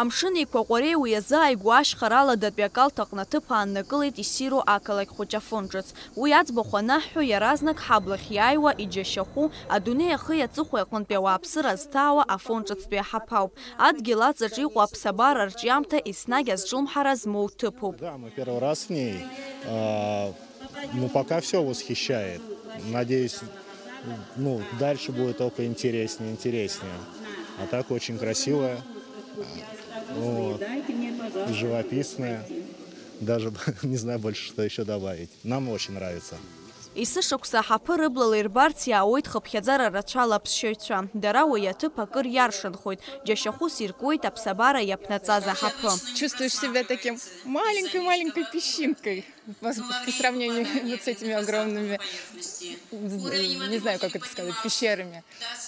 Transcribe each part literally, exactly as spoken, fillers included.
Амшын Еиқәа Ҟәареи уи азы ааигәа ашьхара аладатәи акалҭ аҟны аҭыԥ ааннакылеит иссиру ақалақь хәыҷ Афон ҿыц. Уи аӡбахә анаҳҳәо, иаразнак ҳаблахь иааиуа иџьашьахәу, адунеи ахи аҵыхәеи аҟынтәи ауааԥсыра зҭаауа Афон ҿыцтәи аҳаԥы ауп. Адгьыл аҵаҿ иҟоу аԥсабара арҿиамҭа еснагь азҿлымҳара змоу ҭыԥуп. Да, мы первый раз в ней. А, ну, пока все восхищает. Надеюсь, ну, дальше будет только интереснее, интереснее. А так очень красивая, вот, живописная. Даже не знаю больше, что еще добавить. Нам очень нравится. Есышықәса аҳаԥы рыблала ирбарц иаауеит хыԥхьаӡара рацәала аԥсшьаҩцәа. Дара уи аҭыԥ акыр иаршанхоит, џьашьахәыс иркуеит аԥсабара иаԥнаҵаз аҳаԥы. Чувствуешь себя таким маленькой-маленькой песчинкой по, по сравнению вот с этими огромными, не знаю, как это сказать, пещерами.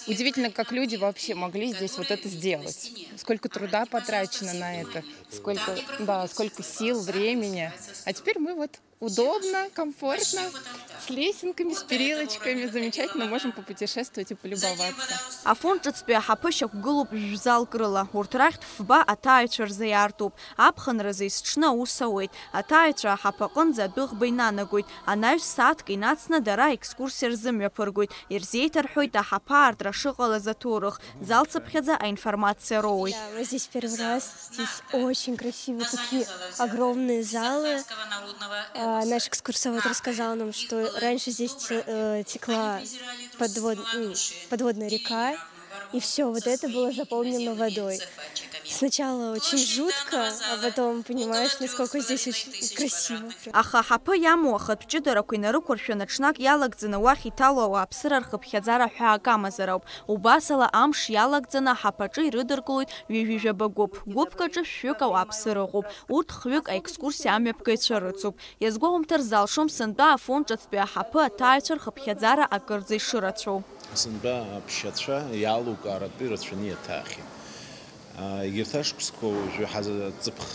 Удивительно, как люди вообще могли здесь вот это сделать. Сколько труда потрачено на это, сколько, да, сколько сил, времени. А теперь мы вот удобно, комфортно, с лесенками, с перилочками, замечательно можем попутешествовать и полюбоваться. Афон ҿыцтәи аҳаԥы шьақәгылоуп жәзалк рыла. Урҭ рахьтә фба аҭааҩцәа рзы иаартуп. Аԥхынразы есҽны аус ауеит. Аҭааҩцәа аҳаԥы аҟынӡа адәыӷба инанагоит. Анаҩс сааҭк инацны дара аекскурсиа рзымҩаԥыргоит. Ирзеиҭарҳәоит аҳаԥы аартра шыҟалаз аҭоурых. Залцыԥхьаӡа аинформациа роуеит. Да, мы здесь первый раз. Здесь очень красивые такие огромные залы. А, наш экскурсовод рассказал нам, что раньше здесь те- э, текла подвод- м, подводная река, и все вот это было заполнено водой. Сначала очень жутко, а потом понимаешь, насколько здесь очень красиво. Аха аҳаԥы иамоу ахатә ҷыдарақәа инарықәыршәаны ҽнак иалагӡаны уахь иҭало ауааԥсыра рхыԥхьаӡара ҳәаак амазар ауп. Убасала амш иалагӡаны аҳаԥаҿы ирыдыркылоит ҩажәи жәаба гәыԥ. Гәыԥк аҿы шәҩык ауааԥсыра ыҟоуп. Урҭ хҩык аекскурсиа амҩаԥгаҩцәа рыцуп. Иазгәаумҭар залшом сынтәа Афон ҿыцтәи аҳаԥы аҭааҩцәа рхыԥхьаӡара акырӡа ишырацәоу. Сынтәа аԥсшьацәа иалукааратәы ирацәаны иаҭаахьеит. Егьырҭ ашықәсқәа уажәы ҳазҵыԥх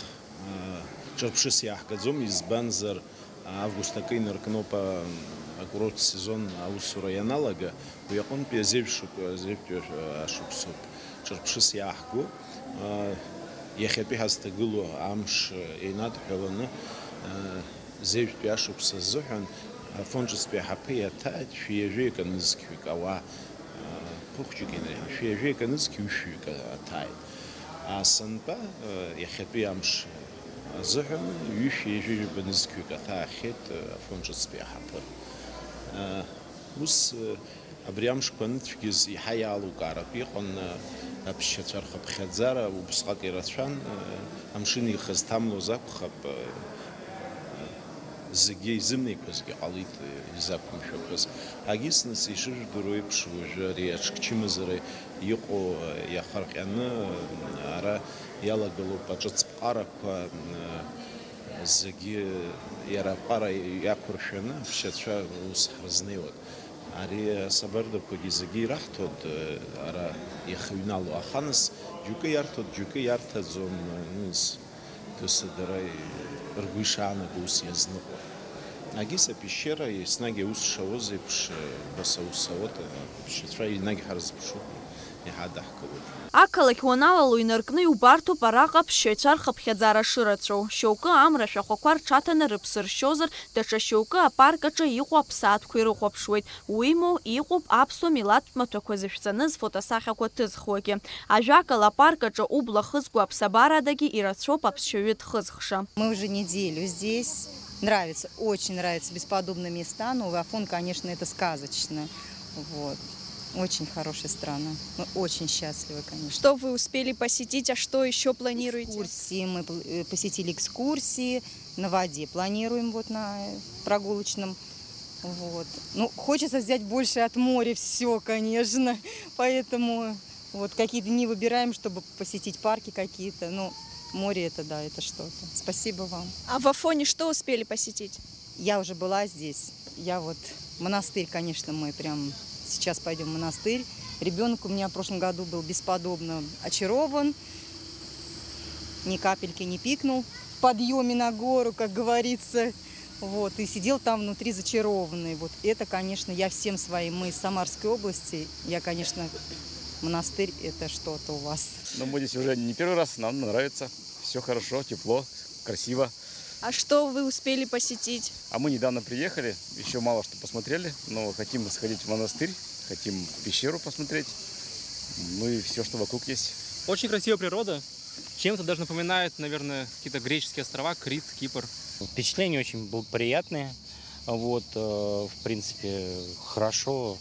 ҿырԥшыс иааҳгаӡом, избанзар, август акы инаркноуп, а, акурорттә сезон аусура ианалага, уи аҟынтәи азеижә шықә-, азеижәтәи ашықәсоуп ҿырԥшыс иааҳго. А, иахьатәи ҳазҭагылоу амш еинадҳәаланы, а, зеижәтәи ашықәс азыҳәан Афон ҿыцтәи аҳаԥы иаҭааит шәи ҩажәи акы нызқьҩык ауаа. Ԥыхәҷык инареиҳан, шәи ҩажәи акы нызқь ҩышәҩык аҭааит. Асынтәа, иахьатәи амш азыҳәан, ҩышәи ҩажәи жәаба нызқьҩык аҭаахьеит Афон ҿыцтәи аҳаԥы. Ус, абри амшқәа аныцәгьаз иаҳа иалукааратә иҟан, аԥсшьацәа рхыԥхьаӡара убысҟак ирацәан, амшын ихы зҭамлоз акәхап, зегьы изымнеиқәазгьы ҟалеит, изақәымшәақәаз. Агьыс нас ишыжәдыруа еиԥш, уажәы ари аҽкчымазара иҟоу иахырҟьаны ара иалагылоуп аҿыц ԥҟарақәа, зегьы иара аԥҟара иақәыршәаны аԥсшьацәа ус ҳрызнеиуан. Ари асабардақәагьы зегьы ираҳҭоит, ара иахыҩналоу. Аха нас џьоукы иарҭоит, џьоукы иарҭаӡом, нас. Досу дара ргәы ишаанаго ус иазныҟәо. Агьыс апещера еснагь аус шауаз еиԥш, баса аус ауеит, аԥсшьацәа енагь ҳарзыԥшуп, иҳадаҳкылоит. Ақалақь уаналало инаркны иубарҭоуп араҟа аԥсшьаҩцәа рхыԥхьаӡара шырацәоу. Шьоукы амра ашәахәақәа рҽаҭаны рыԥсы ршьозар, даҽа шьоукы апарк аҿы иҟоу аԥсаатәқәа ирыхәаԥшуеит. Уимоу, иҟоуп аԥсуа милаҭтә маҭәақәа зышәҵаны зфотосахьақәа ҭызхуагьы. Ажәакала, апарк аҿы убла хызго аԥсабарадагьы ирацәоуп аԥсшьаҩы дхызхша. Мы уже неделю здесь. Нравится, очень нравится, бесподобные места, но Афон, конечно, это сказочно. Вот. Очень хорошая страна. Мы очень счастливы, конечно. Что вы успели посетить, а что ещё планируете? Экскурсии. Мы пл- э, посетили экскурсии. На воде планируем, вот на прогулочном. Вот. Ну, хочется взять больше от моря все, конечно. Поэтому вот какие дни выбираем, чтобы посетить парки какие-то. Ну, море это, да, это что-то. Спасибо вам. А в Афоне что успели посетить? Я уже была здесь. Я вот монастырь, конечно, мы прям сейчас пойдем в монастырь. Ребенок у меня в прошлом году был бесподобно очарован. Ни капельки не пикнул в подъёме на гору, как говорится. Вот, и сидел там внутри зачарованный. Вот это, конечно, я всем своим, мы из Самарской области, я, конечно, Монастырь — это что-то у вас. Но мы здесь уже не первый раз, нам нравится. Все хорошо, тепло, красиво. А что вы успели посетить? А мы недавно приехали, еще мало что посмотрели, но хотим сходить в монастырь, хотим в пещеру посмотреть, ну и все, что вокруг есть. Очень красивая природа. Чем-то даже напоминает, наверное, какие-то греческие острова, Крит, Кипр. Впечатления очень благоприятные. Вот, э, в принципе, хорошо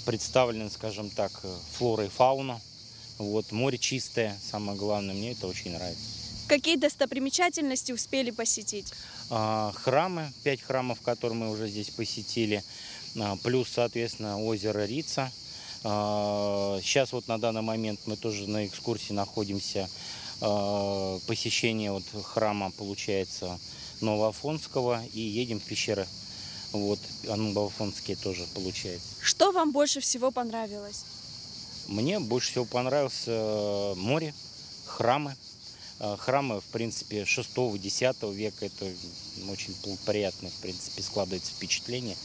представлены, скажем так, э, флора и фауна. Вот, море чистое, самое главное, мне это очень нравится. Какие достопримечательности успели посетить? А, храмы, пять храмов, которые мы уже здесь посетили, а, плюс, соответственно, озеро Рица. Сейчас вот на данный момент мы тоже на экскурсии находимся, а, посещение вот храма, получается, Новоафонского, и едем в пещеры. Вот, Новоафонские тоже получается. Что вам больше всего понравилось? Мне больше всего понравился, э, море, храмы. Э, Храмы, в принципе, шестого-десятого века, это очень благоприятно, в принципе, складывается впечатление.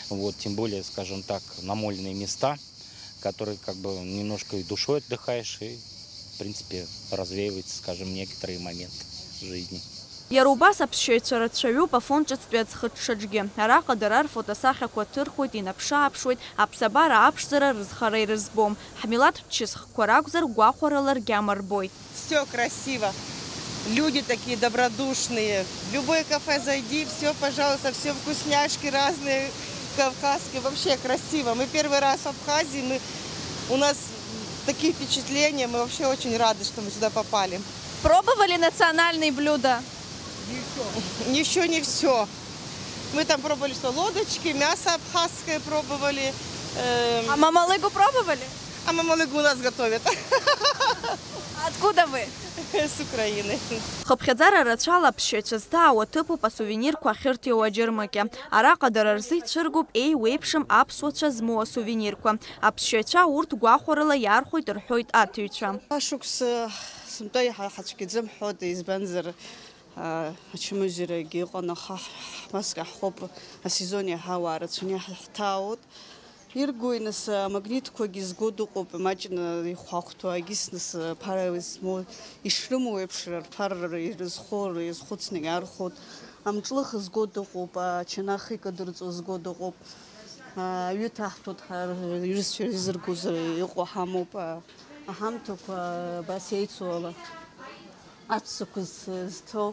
Вот, тем более, скажем так, намоленные места, которые как бы немножко и душой отдыхаешь, и, в принципе, развеиваются, скажем, некоторые моменты жизни. Иара убас аԥсшьаҩцәа рацәаҩуп Афон ҿыцтәи аӡхыҽҽаҿгьы. Араҟа дара рфотосахьақәа ҭырхуеит, инаԥшы-ааԥшуеит, аԥсабара аԥшӡара рызхара ирызбом. Ҳмилаҭтә чысхқәа ракәзар, гәахәарыла ргьама рбоит. Все красиво. Люди такие добродушные. В любое кафе зайди, все, пожалуйста, все вкусняшки разные, кавказские. Вообще красиво. Мы первый раз в Абхазии, мы, у нас такие впечатления, мы вообще очень рады, что мы сюда попали. Пробовали национальные блюда? Еще не все. Мы там пробовали что, лодочки, мясо абхазское пробовали. Эм, А мамалыгу пробовали? А мамалыгу у нас готовят. Откуда вы? С Украины. Хыԥхьаӡара рацәала аԥсшьаҩцәа зҭаау аҭыԥуп асувенирқәа ахьырҭиуа аџьармыкьа. Араҟа дара рзы ицәыргоуп еиуеиԥшым аԥсуацәа змоу асувенирқәа. Аԥсшьаҩцәа урҭ гәахәарыла иархәоит рҳәоит аҭыҩцәа. Ашықәс сынтәа иаҳа ҳацәгьаӡам ҳҳәоит, избанзар, а, ачымазарагьы ыҟан, аха ҳ-, ҳ-, маска ҳхоуп, асезон иаҳа ауаа рацәаны иаҳ-, ҳҭаауеит. Иргои, нас, амагнитқәагьы зго дыҟоуп, маҷны ихәахәҭоу агьыс, нас, аԥара змоу, ишрымоу еиԥш, рԥара ирызхо, ирызхәыцны иархәоит. Амҿлых зго дыҟоуп, ачанах икадырҵо зго дыҟоуп. Аҩы ҭаҳҭәоит, ҳа-, рҩызцәа ирзыргозар иҟоу ҳамоуп, а-, аҳамҭақәа абас еицу ала, аҵәцақәа з-, зҭоу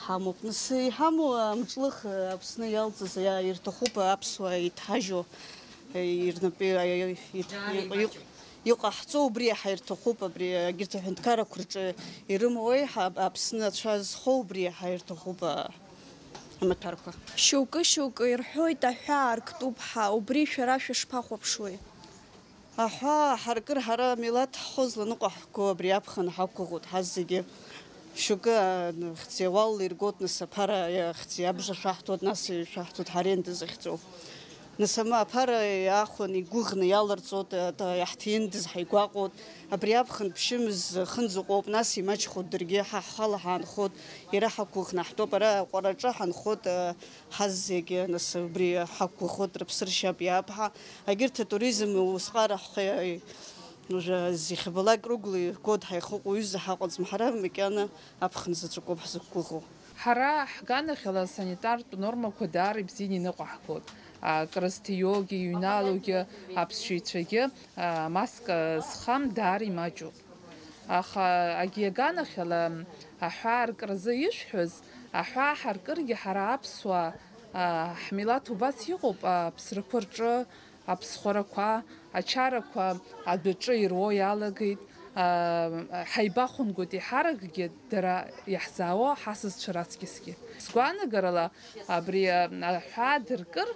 ҳамоуп. Нас иҳамоу амҿлых Аԥсны иалҵыз, иа-, ирҭахуп аԥсуаа иҭҳажьу, ирнапы, иҭ-, иҟ-, иҟ-, иҟаҳҵо убри иаҳа ирҭахуп, абри, егьырҭ аҳәынҭқаррақәа рҿы ирымоу еиҳа Аԥсны ацәа зхоу убри иаҳа ирҭахуп, а-, амаҭәарқәа. Шьоукы-шьоукы ирҳәоит, аҳәаа арктәуп ҳәа, убри шәара шәышԥахәаԥшуеи? Аҳәаа ҳаркыр, ҳара милаҭ ҳхәы зланыҟәаҳго абри аԥхын ҳақәгәыӷуеит ҳаззегьы. Шьоукы, а, хьӡи ауал иргоит, нас аԥара, а, хьӡи абжа шәаҳҭоит, нас ишәаҳҭоит ҳаренда захьӡу. Нас ама аԥара иаахәаны игәыӷны иаларҵоит, а, та-, иаҳҭиндаз ҳаигәаҟуеит. Абри аԥхын ԥшьымз хынӡаҟоуп, нас имаҷхоит даргьы, ҳа ҳхала ҳаанхоит, иара ҳақәгәыӷны ҳтәоуп, ара аҟәараҿы ҳанхоит, а, ҳазегьы, нас убри ҳақәгәыӷуеит, рыԥсы ршьап иаап ҳәа. Егьырҭ атуризм усҟара ҳхы, уже зехьабалак рыгәла иргоит, ҳаихыҟәоу ҩыза ҳаҟаӡам ҳара, макьана аԥхын заҵәык ауп ҳзықәгәыӷуа. Ҳара ҳганахьала асанитартә нормақәа даара ибзианы иныҟәаҳгоит. Акрызҭиуагьы, иҩналоугьы, аԥсшьаҩцәагьы, а, маска зхам даара имаҷуп. Аха агьи аганахьала аҳәаа аркразы ишәҳәоз, аҳәаа ҳаркыргьы ҳара аԥсуаа, а, ҳмилаҭ убас иҟоуп, аԥсрақәа рҿы аԥсхәарақәа, ачарақәа адәаҿы ируо иалагеит, а, ҳаибахәынгоит еиҳаракгьы дара иаҳзаауа ҳасасцәа раҵкьысгьы. Сгәаанагарала, абри, а, аҳәаа дыркыр,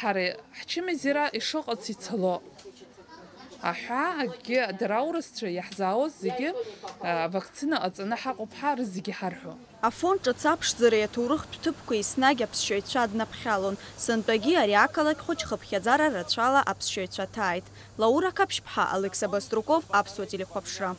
ҳара ҳчымазара ишыҟац ицало. Аҳәаа акгьы, дара аурысцәа иаҳзаауаз зегьы, а, авакцина ҟаҵаны ҳаҟоуп ҳәа рызегьы ҳарҳәо. Афон ҿыц аԥшӡареи аҭоурыхтә ҭыԥқәеи еснагь аԥсшьаҩцәа днаԥхьалон. Сынтәагьы ари ақалақь хәыҷ хыԥхьаӡара рацәала аԥсшьаҩцәа ҭааит. Лаура Қаԥшьԥҳа, Алықьса Баструков, Аԥсуа телехәаԥшра.